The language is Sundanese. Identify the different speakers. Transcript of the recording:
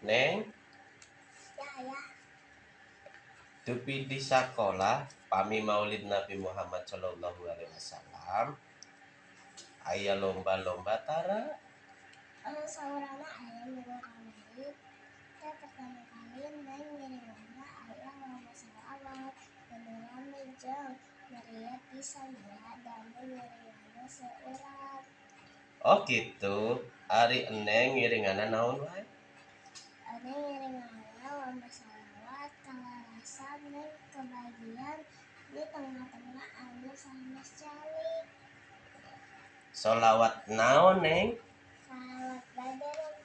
Speaker 1: Neng,
Speaker 2: Ya, Ayah.
Speaker 1: Dupi di sakolah pami Maulid Nabi Muhammad Shallallahu Alaihi Wasallam aya lomba-lomba tara?
Speaker 2: Saurana aya. Minggu kamari teh pertama kali Neng ngiringanna aya lomba sholawat anu rame jeung meriah pisan ya, da Neng ngiringanna seueuran.
Speaker 1: Oh gitu, ari Eneng ngiringanna naon wae?
Speaker 2: Neng ngiringanna lomba sholawat. Kalarasan Neng kebagian di tengah-tengah anu sanes calik.
Speaker 1: Sholawat naon, Neng?
Speaker 2: Sholawat Badar.